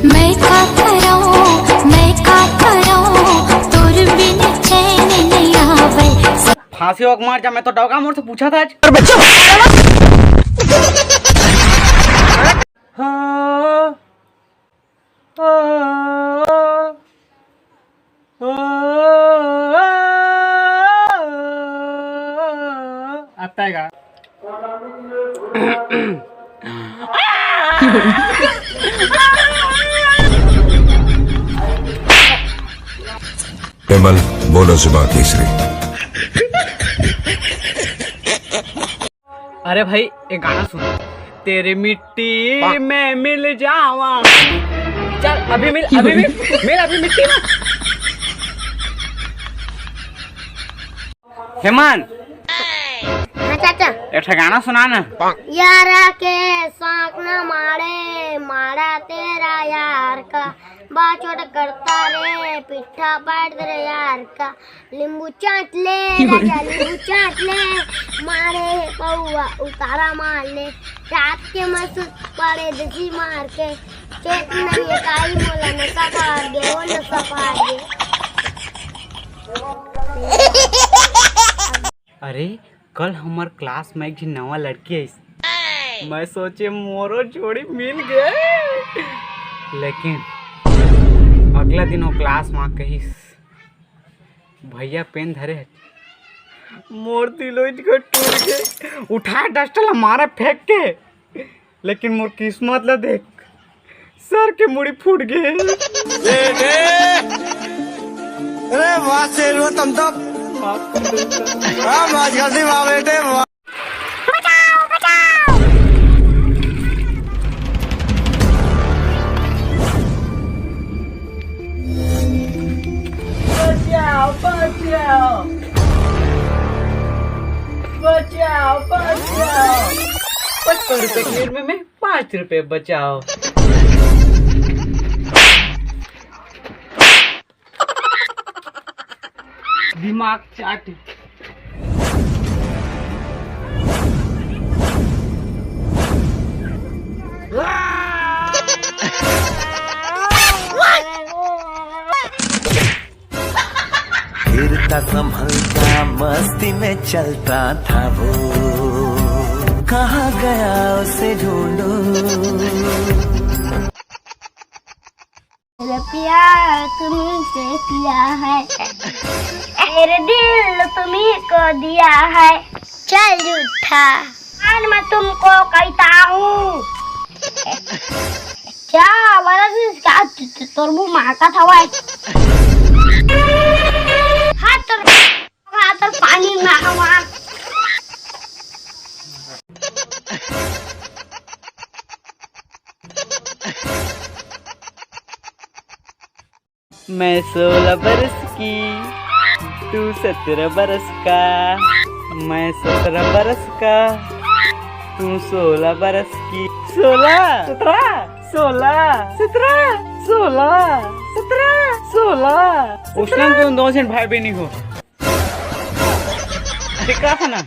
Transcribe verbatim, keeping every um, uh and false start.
मैं का करूं, मैं का करूं, तोर बिन चैन नहीं आवे। फांसी होके मर जा, मैं तो डौका मोर से पूछा था आज। हाँ। आता है का? विमल, बोलो जुबान तीसरी। अरे भाई, एक गाना सुन। तेरी मिट्टी में मिल जावा। चल, अभी मिल, अभी मिल, मिल अभी मिट्टी में। हेमंत, हाँ चाचा। एक ठे गाना सुना ना। यारा के शौक न मारे, मारा तेरा यार का, बाचोट करता रे, पिट्ठा पाट दे रे यार का। नींबू चाट ले राजा, नींबू चाट ले, मारे हे पौवा उतारा मार ले, रात के मस्त पड़े दसी मार के, चेत नहीं है काई मोला नशा पार गे, ओ नशा पार गे। अरे, कल हमर क्लास में एक झिन नवा लड़की आइस। मैं सोचे मोरो जोड़ी मिल गए, लेकिन अगला दिन वो क्लास में कहिस, "भैया पेन धरे है।" मोर दिलो इतका टूट गए। उठा डस्टल मारे फेंक के, लेकिन मोर किस्मत ला देख, सर के मुड़ी फूट गए। अरे वाह शेरू, तुम तो, हाँ, मौज कर दी, वाह बेटे, वाह। बचाओ, बचाओ, बचाओ, बचाओ। पचपन रुपए के रेट में मैं पाँच रुपए बचाओ। दिमाग चाट। फिरता संभलता मस्ती में चलता था वो, कहाँ गया उसे ढूंढूं। प्यार तुमसे किया है, मेरे दिल तुम्ही को दिया है। चल झूठा, आज मैं तुमको कहता हूँ। क्या बरस इसका त-, त-, तोर मुंह मारता था भाई। हाथ तो, हाथ तो पानी में हवा। मैं सोलह बरस की, तू सत्रह बरस का। मैं सत्रह बरस का, तू सोलह बरस की। सोलह, सत्रह, सोलह, सत्रह, सोलह, सत्रह, सोलह। उसने तुम दो जन भाई बहनी हो। ठीक है ना?